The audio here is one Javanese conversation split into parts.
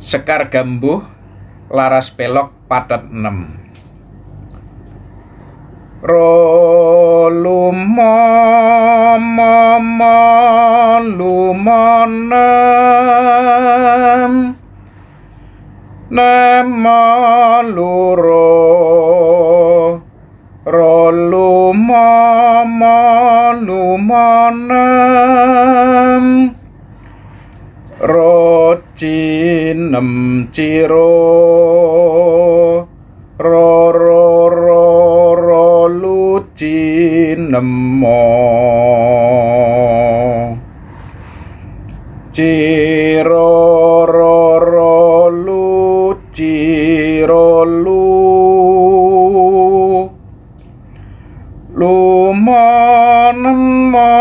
Sekar Gambuh laras pelok pathet 6. Ro lumo mo mo lumo nem nem loro ro lumo mo lumo nem ro cinem ciro ro ro ro ro lu cinemo ciro ro ro lu ciro lu lumo nemo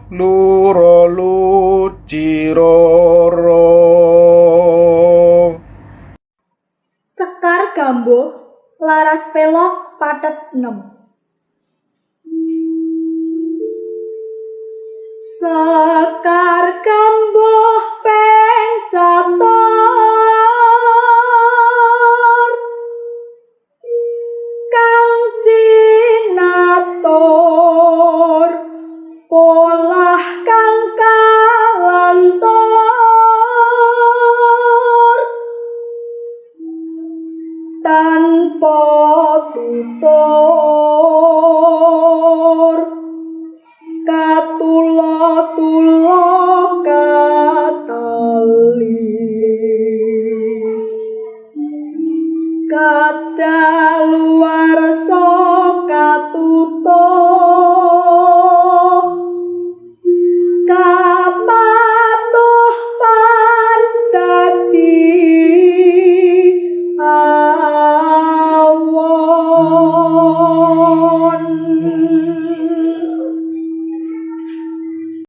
lu ro lu ciro ro. Sekar Gambuh laras pelok pathet 6. Sekar Gambuh ping catur kang cinatur polah kang kalantur tanpa tutur katula-tula katali kadaluwarsa katutuh kapatuh pandadi awon.